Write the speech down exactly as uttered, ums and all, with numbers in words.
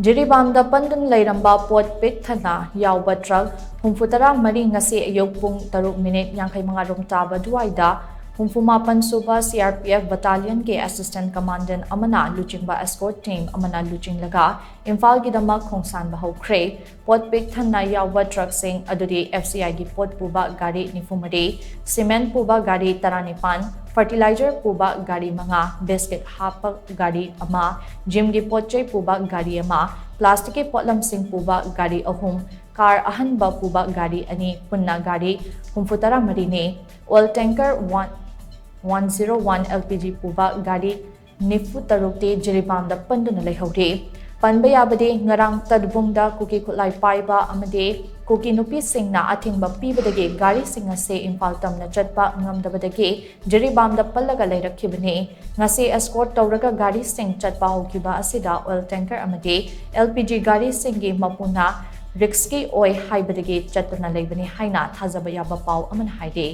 ꯖꯤꯔꯤꯕꯥꯝꯗ ꯄꯟꯗꯨꯅ ꯂꯩꯔꯝꯕ ꯄꯣꯠ ꯄꯤꯛ ꯊꯟꯅ ꯌꯥꯎꯕ ꯇ꯭ꯔꯛ ꯍꯨꯝꯐꯨ ꯇꯔꯥ ꯃꯔꯤ ꯉꯁꯤ ꯑꯌꯨꯛ ꯄꯨꯡ ꯇꯔꯨꯛ ꯃꯤꯅꯤꯠ ꯌꯥꯡꯈꯩ ꯃꯉꯥ ꯔꯣꯝ ꯇꯥꯕ ꯑꯗꯨꯋꯥꯏꯗ ꯍꯨꯝꯐꯨ ꯃꯥꯄꯟ ꯁꯨꯕ C R P F battalionꯒꯤ assistant commandant ꯑꯃꯅ ꯂꯨꯆꯤꯡꯕ escort team ꯑꯃꯅ ꯂꯨꯆꯤꯡꯂꯒ ꯏꯝꯐꯥꯜꯒꯤꯗꯃꯛ ꯈꯣꯡꯁꯥꯟꯕ ꯍꯧꯈ꯭ꯔꯦ꯫ ꯄꯣꯠ ꯄꯤꯛ ꯊꯟꯅ ꯌꯥꯎꯕ ꯇ꯭ꯔꯛꯁꯤꯡ ꯑꯗꯨꯗꯤ F C Iꯒꯤ ꯄꯣꯠ ꯄꯨꯕ ꯒꯥꯔꯤ ꯅꯤꯐꯨ ꯃꯔꯤ, cement ꯄꯨꯕ ꯒꯥꯔꯤ ꯇꯔꯥꯅꯤꯄꯥꯟ, fertilizer ꯄꯨꯕ ꯒꯥꯔꯤ ꯃꯉꯥ, biscuit ꯍꯥꯞꯄ ꯒꯥꯔꯤ ꯑꯃ, gymꯒꯤ ꯄꯣꯠ ꯆꯩ ꯄꯨꯕ ꯒꯥꯔꯤ ꯑꯃ, plasticꯀꯤ ꯄꯣꯠꯂꯝꯁꯤꯡ ꯄꯨꯕ ꯒꯥꯔꯤ ꯑꯍꯨꯝ, car ꯑꯍꯟꯕ ꯄꯨꯕ ꯒꯥꯔꯤ ꯑꯅꯤ, ꯄꯨꯟꯅ ꯒꯥꯔꯤ ꯍꯨꯝꯐꯨ ꯇꯔꯥ ꯃꯔꯤꯅꯤ꯫ Oil tanker one, one zero one L P G ꯄꯨꯕ ꯒꯥꯔꯤ ꯅꯤꯐꯨ ꯇꯔꯨꯛꯇꯤ ꯖꯤꯔꯤꯕꯥꯝꯗ ꯄꯟꯗꯨꯅ ꯂꯩꯍꯧꯔꯤ꯫ ꯄꯟꯕ ꯌꯥꯕꯗꯤ ꯉꯔꯥꯡ ꯇꯠꯕꯨꯡꯗ ꯀꯨꯀꯤ ꯈꯨꯠꯂꯥꯏ ꯄꯥꯏꯕ ꯑꯃꯗꯤ ꯀꯨꯀꯤ ꯅꯨꯄꯤꯁꯤꯡꯅ ꯑꯊꯤꯡꯕ ꯄꯤꯕꯗꯒꯤ ꯒꯥꯔꯤꯁꯤꯡ ꯑꯁꯤ ꯏꯝꯐꯥꯜ ꯇꯝꯅ ꯆꯠꯄ ꯉꯝꯗꯕꯗꯒꯤ ꯖꯤꯔꯤꯕꯥꯝꯗ ꯄꯜꯂꯒ ꯂꯩꯔꯛꯈꯤꯕꯅꯤ꯫ ꯉꯁꯤ escort ꯇꯧꯔꯒ ꯒꯥꯔꯤꯁꯤꯡ ꯆꯠꯄ ꯍꯧꯈꯤꯕ ꯑꯁꯤꯗ oil tanker ꯑꯃꯗꯤ L P G ꯒꯥꯔꯤꯁꯤꯡꯒꯤ ꯃꯄꯨꯅ riskꯀꯤ ꯑꯣꯏ ꯍꯥꯏꯕꯗꯒꯤ ꯆꯠꯇꯨꯅ ꯂꯩꯕꯅꯤ ꯍꯥꯏꯅ ꯊꯥꯖꯕ ꯌꯥꯕ ꯄꯥꯎ ꯑꯃꯅ ꯍꯥꯏꯔꯤ꯫